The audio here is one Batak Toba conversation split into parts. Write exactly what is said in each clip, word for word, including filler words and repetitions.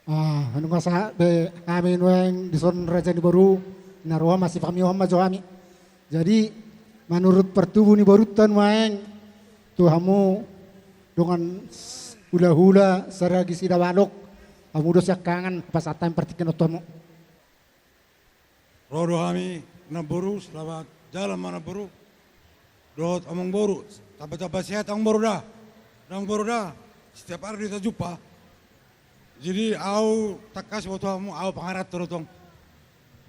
Ah, nunga sahat be hami nuaeng dison raja ni boru, na roha masipamiohon ma jo hami. Jadi, manurut partubu ni borunta nuaeng, tu hamu dongan s-, hulahula, saragi sidabalok, hamu do siangkangan, pasahat hami partingkian on tu hamu. Ro do hami, namboru, selamat jalan ma namboru. Dohot amangboru, tamba-tamba sehat amangboru da. Amangboru da, setiap hari do tajumpa. Jadi au tangkas boto hamu, au pangaranto do tong.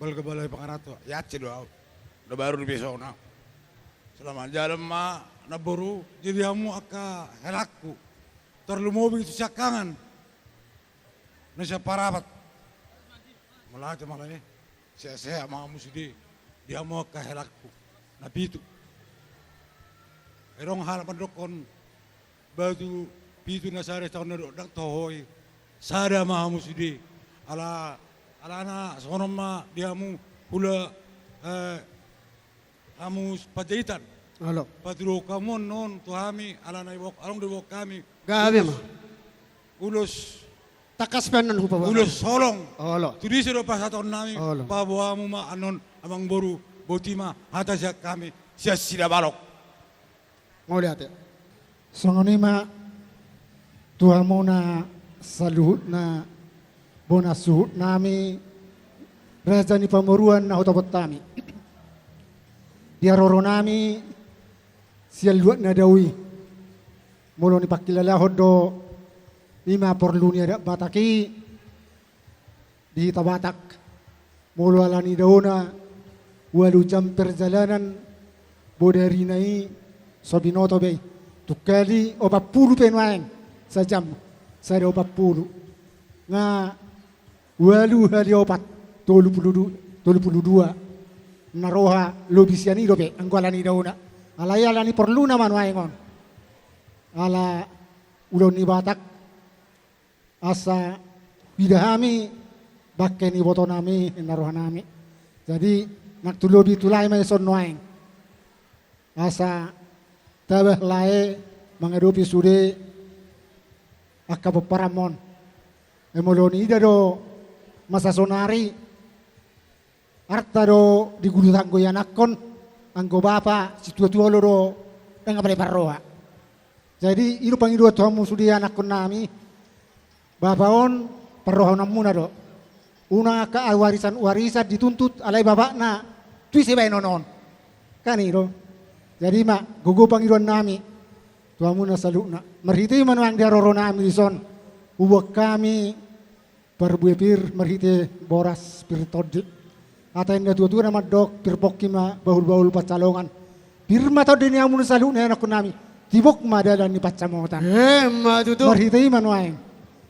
Balga balai pangaranto, ianse do au. Na baru di besona. Selamat jalan ma namboru, jadi hamu angka helangku. Tarlumobi tu siangkangan. Na sian Parapat. Mauliate ma lae. Sehat-sehat ma hamu sude. Di hamu angka helangku. Na pitu. Adong halak mandokkon batu pitu na sada songon na dok ndang toho i. Sada ma hamu sude. Ala, alana songon on ma di hamu hula, eh, hamu Panjaitan. Olo. Patuduhon hamu annon tu hami, alana iboan, adong do iboan hami. Gabe ma. Ulos, ulos. Tangkas pe annon hupaboa. Ulos holong. Olo. Tu disi do pasahaton nami. Olo. Paboa hamu ma annon amangboru, boti ma hata sian hami, sian sidabalok. Mauliate. Songon i ma tu hamuna saluhutna bona suhut nami, raja ni pamoruan na hutopot hami. Di haroro nami sian luat na dao i. Molo nipangkilalahon do i ma porlu ni adat Batak i, di hita Batak. Molo ala ni daona, ualu jam perjalanan, bodarina i so binoto be i. Tung hali opat pulu pe nuaeng sajam, sada opat pulu. Nga ualu hali opat, tolu pulu du-, tolu pulu dua. Na roha lobi sian i dope, anggo ala ni daona. Alai ala ni porluna ma nuaeng on. Ala ulaon ni Batak, asa huida hami bangke ni iboto nami, ninna roha nami. Jadi, nang tu lobi tu lae ma dison nuaeng. Asa tabah lae mangadopi sude angka pomparanmon. Ai molo niida do masa sonari, arta do di gulu tanggo ianakhon, anggo bapa, situa-tua olo do, ndang apala iparroha. Jadi, i do pangidoan tu hamu sude anakhon nami, bapa on parrohahononmuna do. Unang angka warisan-warisan dituntut, alai bapakna, tu ise baenon on. Kan i do. Jadi ma, gogo pangidoan nami tu hamuna saluhutna. Marhite i ma nuaeng di haroro nami dison, huboan hami parbue pir marhite boras pir tondi. Hata ni natua-tua na mandok, pir pongki ma bahul-bahul pansalongan. Pir ma tondi ni hamuna saluhutna anakhon nami. tibok ma dalan ni pansamotan. Emma tutu. Marhite i ma nuaeng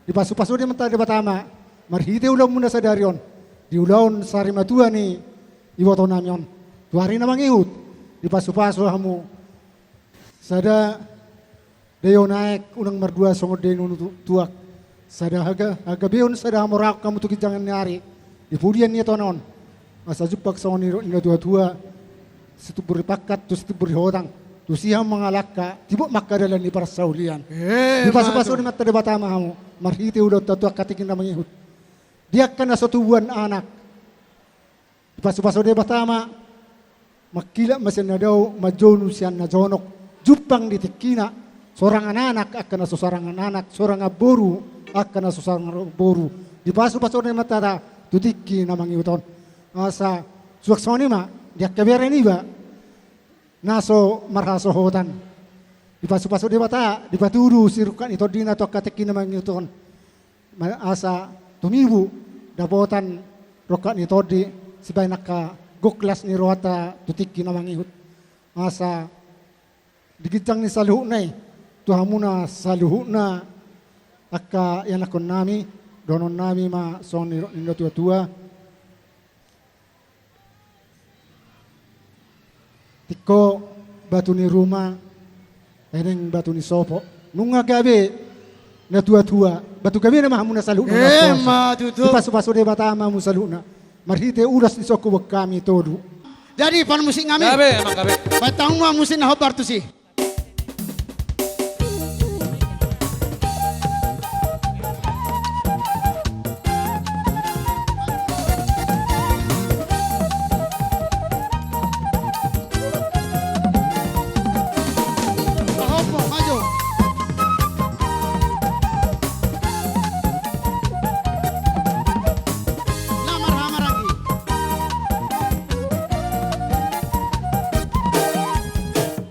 dipasupasu Amanta Debata ma marhite ulaonmuna sadari on di ulaon sarimatua ni ibotonami on. Tu ari na mangihut dipasupasu hamu sada daion aek unang mardua songon daion tuak. Sada haga, hagabeon, sada hamoraon hamu tu ginjang ni ari di pudian ni tonga on. Asa jumpang songon nidok ni natuatua, situmbur ni pangkat tu situmbur ni hotang, tusi hamu mangalangka tibok ma angka dalan ni parsaulian. Emma tutu. Dipasupasu Amanta Debata ma hamu marhite ulaonta tu angka tingki na mangihut. Di angka na so tubuan anak dipasupasu Debata ma mangkilap ma sian na dao, manjou sian na jonok, jumpang di tingkina sorangan anak angka na so sorangan anak, sorangan boru angka na so sorangan boru. Dipasupasu Amanta Debata tu tingki na mangihut on. Asa suang songon i ma di angka bere niba na so marhasohotan. Dipasupasu Debata, dipatudu sirungkap ni tondina tu angka tingki na mangihut on. Ma-, asa tumibu dapotan rungkap ni tondi sibahen angka goklas ni rohanta tu tingki na mangihut. Asa di ginjang ni saluhutna i tu hamuna saluhutna angka ianakkonnami, dohononnami ma songon nidok ni natuatua. Tingko batu ni ruma, eneng batu ni sopo. Nunga gabe natuatua, batu gabena ma hamuna saluhutna. Emma tutu. Dipasupasu Debata ma hamu saluhutna marhite ulos ni songon huboan hami tolu. Jadi, parmusik nami. Gabe, emang gabe. Baen hamu ma musik na hombar tusi.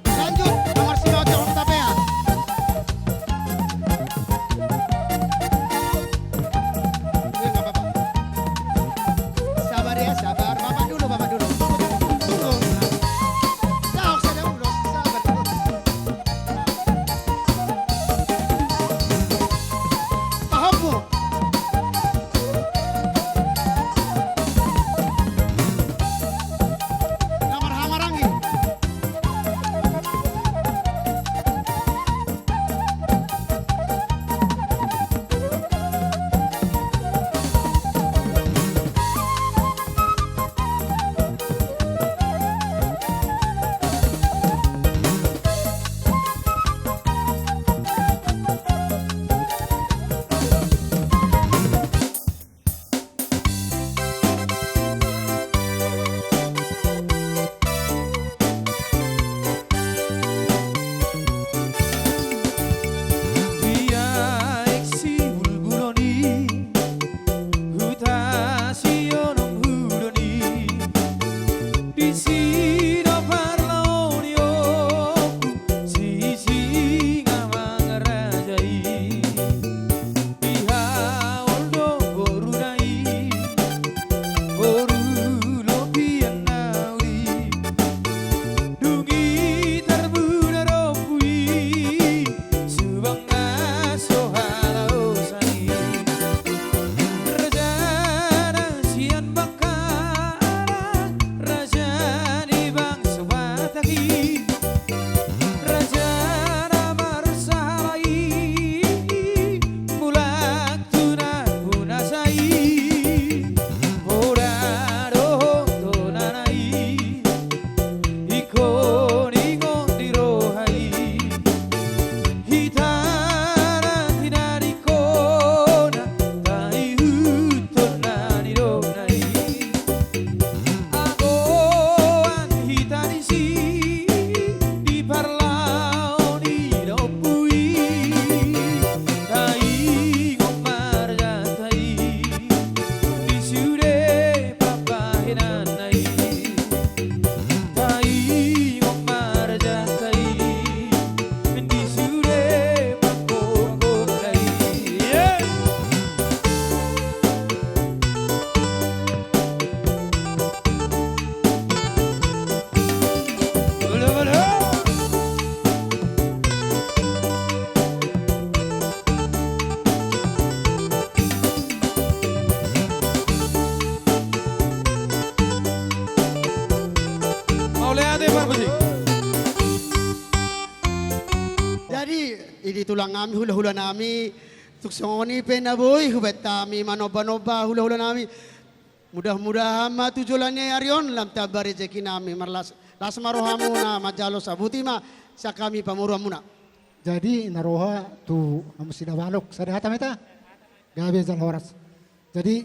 Lanjut. Jadi, i di tulang nami, hula-hula nami, tung songon i pe na boi hubaen hami manomba-nomba hula-hula nami. Mudah-mudahan ma tu joloan ni ari on lam tamba rejeki nami marlas. Las ma rohamuna manjalo, sabuti ma sian hami pamoruonmuna. Jadi na roha tu hamu Sidabalok, sada hata ma hita? Gabe jala horas. Jadi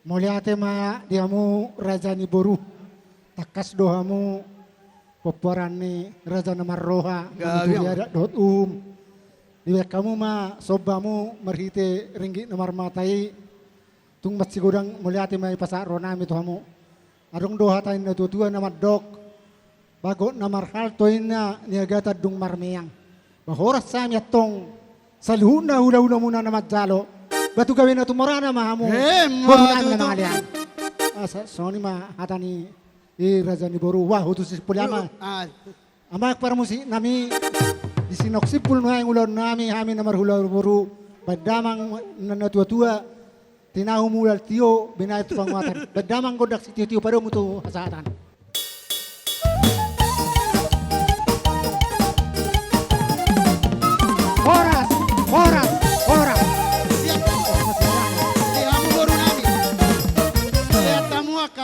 mauliate ma di hamu raja ni boru. Tangkas do hamu pompoaran ni raja na marroha, gabe, manuturi adat dohot uhum. Dibaen hamu ma sombamu marhite ringgit na marmata i. Tung marsigodang mauliate ma i pasahat roha nami tu hamu. Adong do hata ni natua-tua na mandok, bagot na marhalto inna, niagatan dung marmeang. Ba horas hami antong saluhutna hula-hulamuna na manjalo, ba tu gabe na tumorana ma hamu. Emma tutu. Boru nami na mangalean. Asa songon i ma hata ni i raja ni boru. Wah, hutu si Simpul i ama. Ah. Amang parmusik nami, di sinok simpul nuaeng ulaon nami, hami na marhula boru. Baen damang na natua-tua, tinahu mulak tio, binahen tu panguatan. Baen damang gondang sitio-tio, padomu tu hasahatan.